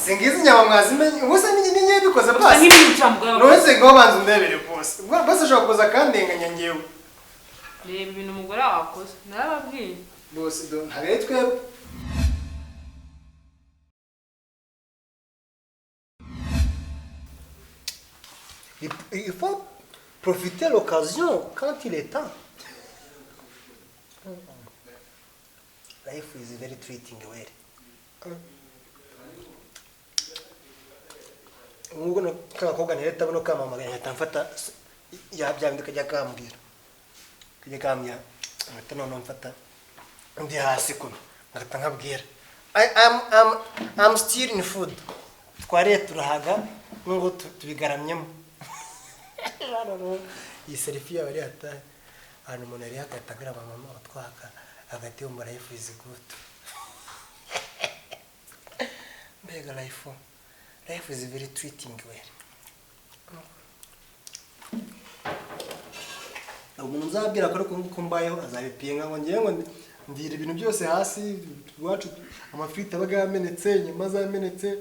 Singizi inyama mwazimenye ubusa ni bikoze Gusa basi. nk'ibintu cyamugabo. None ngo banza undebere bose. Bose ushobora kuza kandenganya ngewe. Reba ibintu umugore wawe akoze. Narababwiye. Bose do ntabere twebwe. Il faut profiter l'occasion quand il est temps. Life is very treating well. Ubwo no kakobwa ntereta buno kamamaganya nkahita mfata ya bya bindi kajya kambwira. Kajya kambwira nkahita noneho mfata ndi hasi kuno nkahita nkabwira. I'm still in food. Twariye turahaga nubwo tubigaramyemo. Iyi selfie yaba ari hatari. Ahantu umuntu yari agahita abwira mama utwaka hagati yumva life is good. Mbega life is very treating well. Umuntu nzabwira ko ariko nguko mbayeho azabipinga ngo ngewe ngo ndira ibintu byose hasi iwacu amafiriti abaga yamenetse inyama zamenetse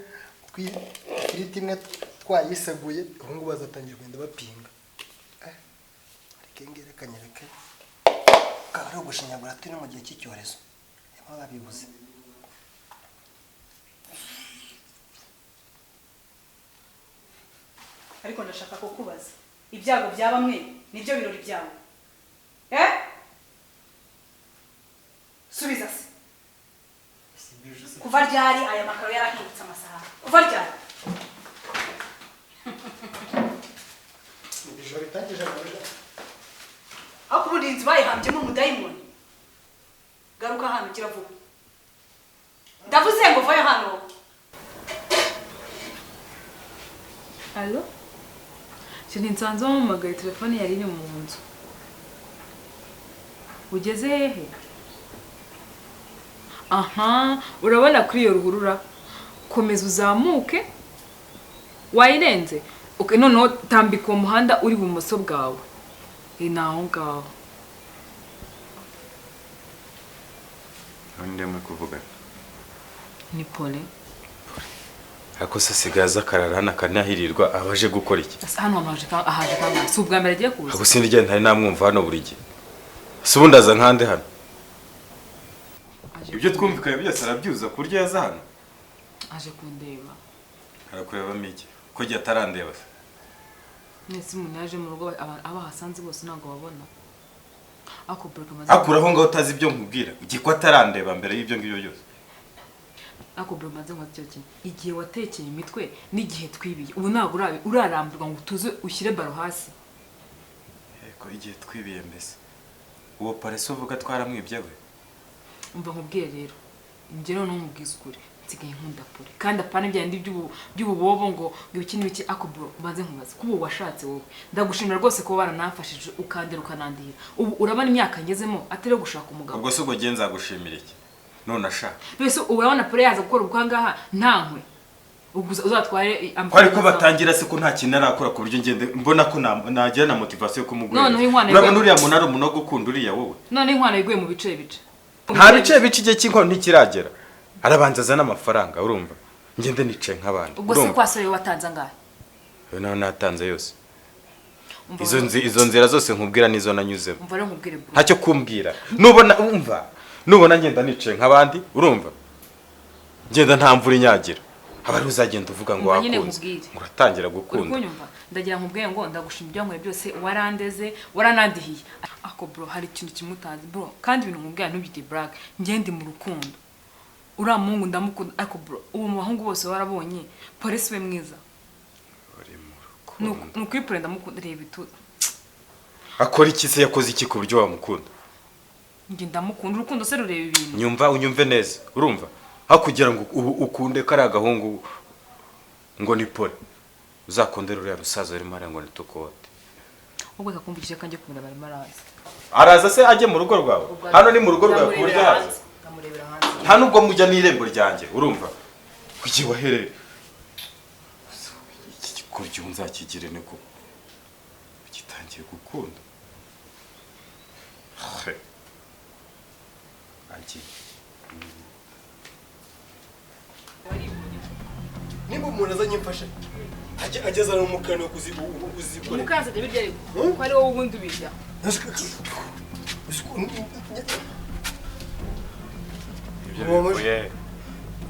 ifiriti imwe twayiseguye ubu ngubu bazatangira kugenda bapinga. Reka ngere kanyereke akaba ari ugushinyagura turi no mu gihe cy'icyorezo niba babibuze. Ariko ndashaka kukubaza ibyago bya bamwe nibyo birori byawe. Subiza se. Kuva ryari aya makaro yarahindutse amasaha? Kuva ryari? Ibijoro bitangije amabere. Aho kubundi inzu bayihambyemo umudayimoni. Garuka hano gira vuba. Ndavuze ngo vayo hano. Allo? Chérie, nsanze wampamagaye telefone yari iri mu nzu. Ugeze hehe? Aha, urabona kuri iyo ruhurura. Komeza uzamuke. Wayirenze. Okay, noneho tambika uwo muhanda uri ibumoso bwawe. Ni aho ngaho. Ninde muri kuvugana? Ni Pole. Ariko se asigaye aza akarara hano akanahirirwa abaje gukora iki? Asa hano ahaje kangahe? Si ubwa mbere agiye kuza. Ahubwo sindi ntari namwumva hano buri gihe. Si ubundi aza nkande hano? Aje Ibyo twumvikanye byose arabyuza ku buryo yaza hano. Aje kundeba. Arakurebamo iki? Ko igihe atarandeba se? Mwese umuntu yaje mu rugo abahasanze bose ntabwo babona. Ako bro kamaze. Akuraho ngaho utazi ibyo nkubwira. Ugiye ko atarandeba mbere y'ibyo ngibyo byose. Ako bro maze nkwatse cyo kintu. Igihe watekeye imitwe n'igihe twibiye. Ubu ntabwo urarambirwa ngo utuze ushyire baro hasi. Yego igihe twibiye mbese. Uwo parese uvuga twaramwibye we. Umva nkubwiye rero. Njye rero ntumubwize ukuri. Nsigaye nkunda Pole. Kandi apana ibya ndi by'ububobo ngo ibiki n'ibiki. Ako bro mbanze nkubaze. Kuba washatse wowe. Ndagushimira rwose kuba waranamfashije ukandera ukanandihira. Ubu urabona imyaka ngezemo atari yo gushaka umugabo. Ubwo se ubwo ngiye nzagushimira iki? None ashaka. Mbese urabona Pole yaza gukora ubukwe ngaha ntankwe. Uzatware Ko ariko batangira se ko nta kintu arakora ku buryo ngende mbona ko nagira na motivation yo kumugurira. Noneho inkwano Urabona uriya muntu ari umuntu wo gukunda uriya wowe. None inkwano iguye mu bice bice. Nta bice bice igihe cy'inkwano ntikiragera. Arabanza azana amafaranga urumva. Ngende nicaye nk'abandi. Ubwo se kwa sore watanze angahe? Yo nawe natanze yose. Izo nzira zose nkubwira nizo nanyuzemo. Umva rero nkubwire bro. Ntacyo kumbwira. Nubona umva. Nubona ngenda nicaye nk'abandi urumva. Ngenda nta mvura inyagira. Abari uzagenda uvuga ngo wakunze. Uratangira gukunda. Uri ndagira nkubwiye ngo ndagushima ibyo wankoreye byose warandeze waranandihiye. Ako bro hari ikintu kimutazi bro kandi ibintu nkubwira ntubyite brag. Ngende mu rukundo. Uriya muhungu ndamukunda ariko bro uwo mu bahungu bose warabonye Polisi we mwiza. Uri mu rukundo. Ni ukuri Pole ndamukunda reba itu. Akora iki se yakoze iki ku buryo wamukunda? Nge ndamukunda urukundo se rureba ibintu. Nyumva unyumve neza urumva. Hakugira ngo ukunde kari agahungu ngo ni Pole. Uzakondera uriya rusaza urimo hariya ngo ni Tukote. Ubwo kakumvishije kanjye kumira barimo araza. Araza se ajye mu rugo rwawe? Hano ni mu rugo rwawe ku buryo araza. Ndamurebera hanze. Nta nubwo mujya n'irembo ryanjye urumva. Kuki wahereye? Iki gikoryo nzakigire niko. Gitangiye gukunda. Agiye. Umuntu azanye imfasha ageza no mukano kuzikora. Umukaza ajya birya ariko ko ari wowe ubundi ubirya.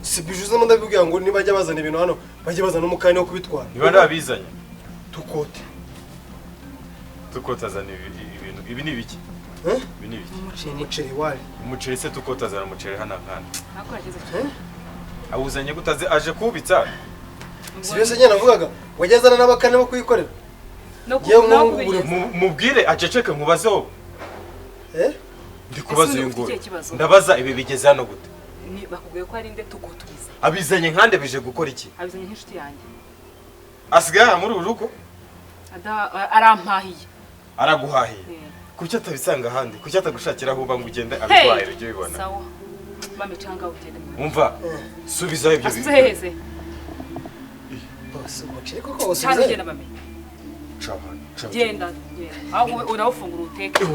Si bijuze ndabibwira ngo nibajya bazana ibintu hano bajye bazana umukani wo kubitwara. Niba ndabizanye tukote. Tukotazana ibintu ibi ni biki? Ibi ni biki? Umuceri wari. Umuceri se tukotazana umuceri hana nkana. Akora kiza cyane. Awuzanye gutaze aje kubitsa. Si byose nyine navugaga wajyazana n'abakane bo kuyikorera. Mubwire aceceke nkubazeho. Ndikubaza uyu nguyu. Ndabaza ibi bigeze hano gute? Ni bakubwiye ko ari nde tukotubiza. Abizanye nkande bije gukora iki? Abizanye nk'inshuti yanjye. Asigaye muri uru rugo? Arampahiye. Araguhahiye. Kuki atabisanga ahandi? Kuki atagushakira aho uba ngo ugende abitwaye ujye ubibona? Sawa. Bamecanga ugende. Umva, subiza ibyo bintu. Asubize. Bose umuceri koko usubize. Genda mame. Genda, genda. Aho unawufungura uteke.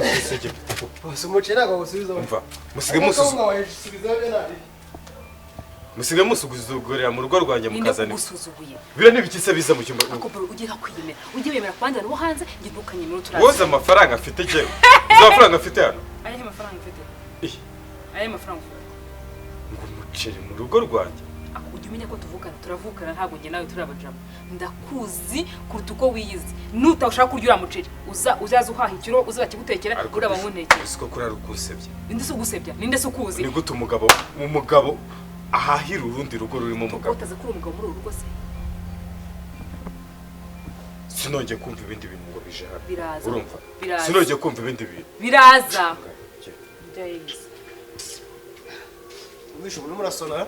Bose umuceri ntabwo usubiza. Umva, musige musuguzugurira mu rugo rwanjye mukazana. Ninde Bira nibiki se biza mu cyumba? Ako bro ugiye kwiyemera. Ugiye wemera kwanza no hanze ngiye ntukanyemera uturazi. Woza amafaranga afite jewe. Uza amafaranga afite hano? Ayahe mafaranga mfite? Ayahe mafaranga ufite? Ngo umuceri mu rugo rwanjye. Ako ujye umenya ko tuvukana, turavukana ntabwo nge nawe turabajama. Ndakuzi kuruta uko wiyizi. Nutashaka kurya ura muceri, uzaza uhaha ikiro, uza bakigutekera, uraba nkuntekera. Siko kurara ukusebye. Ninde se ugusebya? Ninde se ukuzi? Ni gute umugabo ahahira urundi rugo rurimo umugabo? Utaza kuri umugabo muri uru rugo se? Sinongeye kumva ibindi bintu ngo bije hano. Biraza. Urumva? Sinongeye kumva ibindi bintu. Biraza. Wishe umuntu murasona?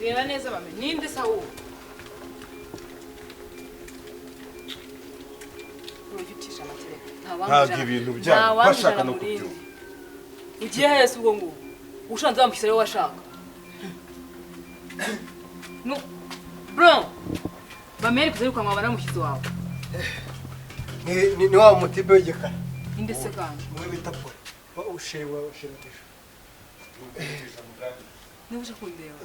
Reba neza bame. Ninde se aho? Ntabwo ibintu byanyu bashaka no kubyumva. Ugiye hese ubwo ngo ushanze bamushyira aho washaka. No. Bro. Bamere kuzeruka ngo baramushyize wawe. Ni wa mutibe w'igikara. Ninde se kandi? Mwe bita Paul. Wa ushewa ushewa. Niba ushaka kundeba.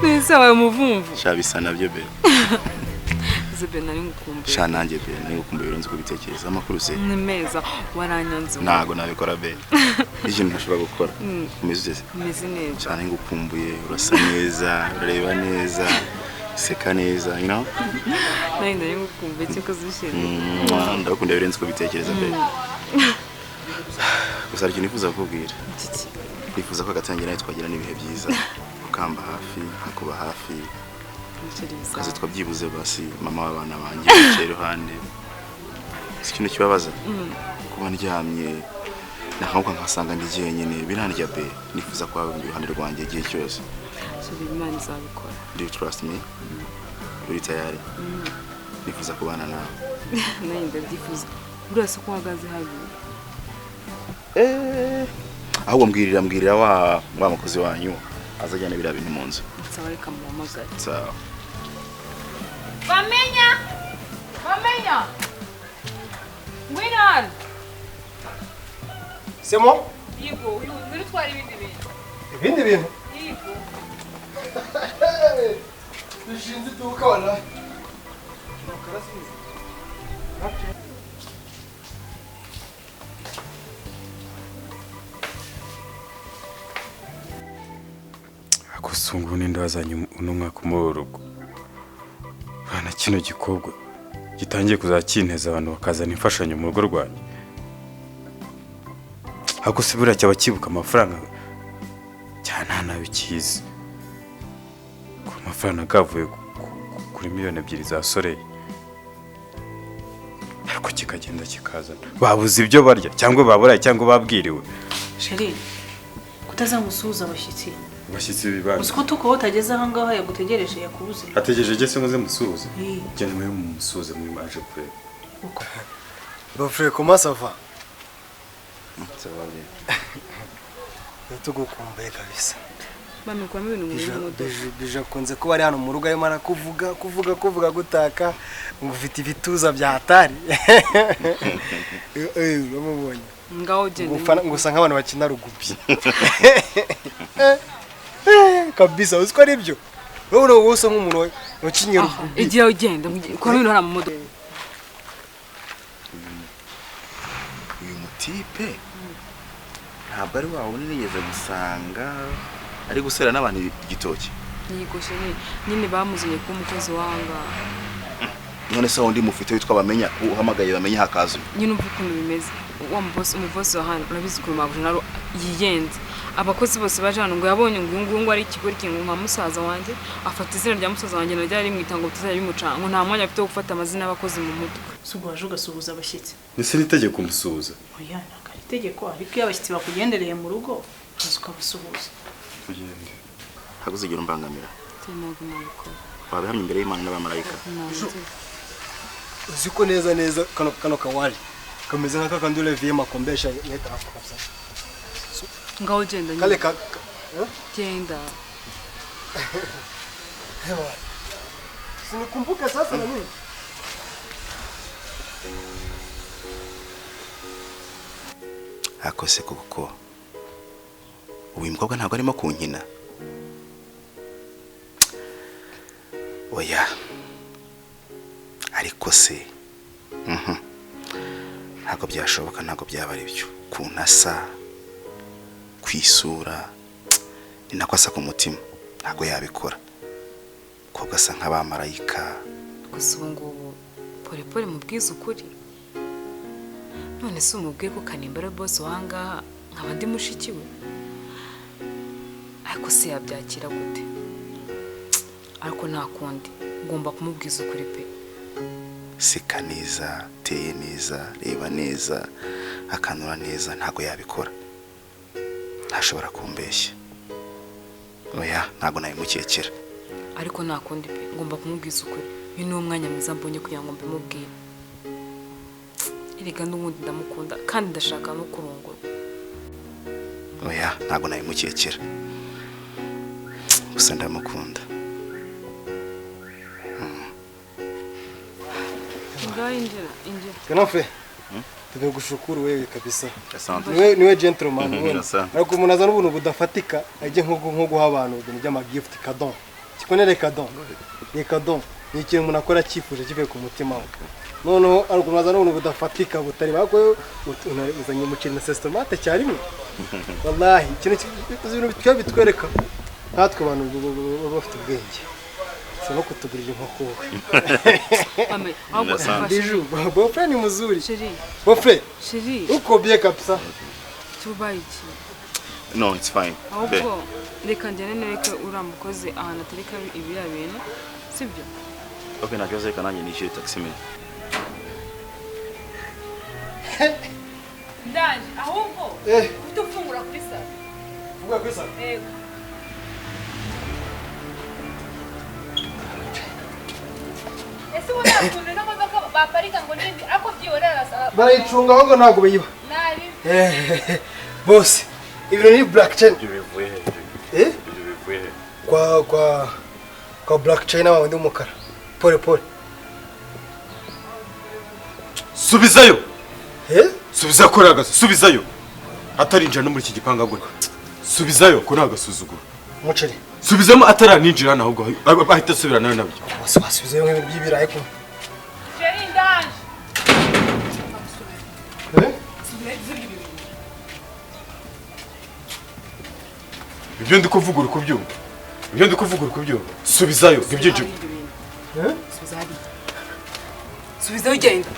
Nese muvumvu. Sha bisa nabyo be. Zebe nari ngukumbuye. Sha nanjye be nari ngukumbuye urenze kubitekereza amakuru se. Ni meza waranyanze. Ntago nabikora be. Ikintu ntashobora gukora. Umeze ute? Meze neza. Cyane ngukumbuye urasa neza, urareba neza, useka neza, you know? Nari nari ngukumbuye cyo kuzishimira. Ndakunda birenze kubitekereza be. Gusa hari ikintu nifuza kukubwira. Iki? Nifuza ko agatangira nawe twagira n'ibihe byiza. Ukamba hafi, nkakuba hafi. Kazi twabyibuze basi mama w'abana banjye yicaye iruhande. Si ikintu kibabaza? Kuba ndyamye nakanguka nkasanga ndi jyenyine birandya be. Nifuza kuba iruhande rwanjye igihe cyose. Imana izabikora. Do you trust me? Uri tayari? Nifuza kubana nawe. Nanjye ndabyifuza. Buriya se ko uhagaze habi? Ahubwo mbwirira wa mukozi wanyu azajyana biriya bintu mu nzu. Nsaba reka muhamagare. Sawa. Bamenya! Bamenya! Ngwino hano. C'est moi? Yego, uyu ngwino utwara ibindi bintu. Ibindi bintu? Yego. Dushinze iduka wala. Akusungu ninde wazanye uno mwaka muri urugo. Bana kino gikobwa gitangiye kuzakinteza abantu bakazana imfashanyo mu rugo rwanjye. Ako se buriya cyaba kibuka amafaranga cyane ntabikizi. Ku mafaranga gavuye kuri 2 miliyoni za Soleil. Ariko kikagenda kikazana. Babuze ibyo barya cyangwa baburaye cyangwa babwiriwe. Chérie, kutazamusuhuza abashyitsi. Abashyitsi bibana. Uzi ko tuko utageze aho ngaho yagutegereje yakubuze. Ategereje gese ngo musuhuze. Genda mwe mumusuhuze mwe maje kureba. Bafre, comment ça va? Ça va bien. Tugukumbuye kabisa. Mami kwa mimi ni modoka. Bija kunze kuba ari hano mu rugo arimo arakuvuga kuvuga kuvuga gutaka ngo ufite ibituza bya hatari. Uramubonye. Ngaho genda. Ngusa nk'abantu bakina rugubi. Kabisa uziko ari byo. Wowe usa nk'umuntu wakinye rugubi. Igiye ugenda kwa mimi hano mu modoka. Uyu mutipe ntabwo ari wawe nigeze gusanga ari gusera n'abantu igitoki. Yigoshe nyine bamuzanye kuba umukozi wanga. None se wundi mufite witwa bamenya uhamagaye bamenya hakazu. Nyine umva ukuntu bimeze. Wa mubosi umubosi wa hano urabizi ukuntu mabuje yiyenze. Abakozi bose baje hano ngo yabonye ngo ngo ari ikigo kingo nka musaza wanjye afata izina rya musaza wanjye naryo rimwita ngo tutazajya bimucanga ngo nta mwanya afite wo gufata amazina y'abakozi mu mutwe. Sugo waje ugasuhuza abashyitsi. Nese nitegeko umusuhuza. Oya ntabwo ari itegeko ariko iyo abashyitsi bakugendereye mu rugo ukaza ukabasuhuza. Tugende. Ntabwo uzigera umbangamira. Wabihamya imbere y'Imana n'abamarayika. Uzi ko neza neza kano kawali kameze nka kakandi uleviye makombesha leta hapo kabisa. Ngaho genda nyine. Kale ka genda. Sinikumbuka sasa na mimi. Akose koko. Uyu mukobwa ntabwo arimo kunkina. Oya. Ariko se ntabwo byashoboka ntabwo byaba ari byo kunasa kwisura ni nako asa ku mutima ntabwo yabikora kobwa asa nk'abamarayika. Gusa ubu ngubu pole pole mubwize ukuri. None se umubwiye ko Kanimba ari boss wanga nkaba ndi mushiki we? Ariko se yabyakira gute? Ariko nta kundi ngomba kumubwiza ukuri pe. Seka neza, teye neza, reba neza, akanura neza ntago yabikora. Ntashobora kumbeshya. Oya ntago nabimukekera. Ariko nta kundi pe ngomba kumubwiza ukuri. Uyu ni umwanya mwiza mbonye kugira ngo mbimubwire. Erega n'ubundi ndamukunda kandi ndashaka no kurongorwa. Oya ntago nabimukekera. Gusa ndamukunda. Injira. Kanafe. Tunagushukuru wewe kabisa. Asante. Niwe gentleman wewe. Ariko umuntu azana ubuntu budafatika ajye nko guha abantu ibintu by'ama gift cadeau. Kikonere cadeau. Ni cadeau. Ni ikintu umuntu akora cyifuje kivuye ku mutima we. Noneho ariko umuntu azana ubuntu budafatika butari bako uzanye umuceri na systemate cyarimwe. Wallahi ikintu ibintu bitwereka natwe abantu bafite ubwenge. Sino kutugurira inkoko wowe. Mame, ahubwo Bijou, bofre ni mzuri. Chérie. Bofre. Chérie. Uko bien kabisa. Tubaye iki? No, it's fine. Ahubwo reka njyane nereke uramukoze ahantu atereka ibiriya bintu, sibyo? Okay, nta kibazo reka nanjye nishyure taxi me. Ndaje, ahubwo ufite ufungura kuri salo. Fungura kuri salo? Yego. Ese ubona ukuntu ino modoka baparika ngo nindi ako byihorera barayicunga ahubwo ntabwo bayiba. Nabi. Boss, ibintu ni black chain. Ibyo bivuye he? Ibyo bivuye he? Kwa black chain wa ndi umukara. Pole pole. Subizayo. Subiza ko ragaso, subizayo. Atarinjira no muri iki gipanga gwe. Subizayo ko nagasuzugura. Umuceri. Subizamo ataraninjira naho ahubwo ahita asubira nawe nabyo. Bose basubizayo nk'ibintu by'ibirayi ko. Chérie ndaje. Ibyo ndi kuvuga uri kubyumva. Ibyo ndi kuvuga uri kubyumva. Subizayo ibyinjira. Subiza hariya. Subizayo ugenda.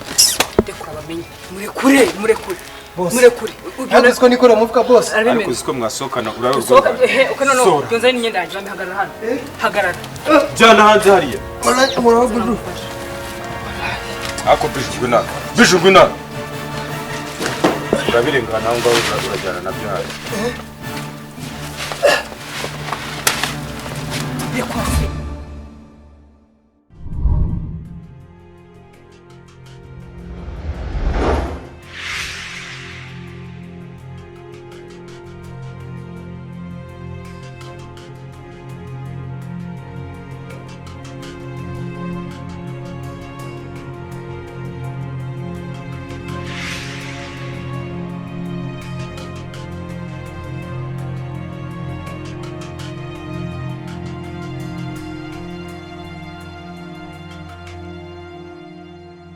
Rekura bamenye. Murekure, murekure. Murekure. Ariko siko nikora muvuka boss. Ariko siko mwasohokana urarurwa. Sohoka he uko no no. Yonzanye imyenda yanjye bambe hagarara hano. Hagarara. Jyana hanze hariya. Wallahi murabagudu. Ako bijwe na. Bijwe na. Urabirengana aho ngaho urajyana nabyo hariya.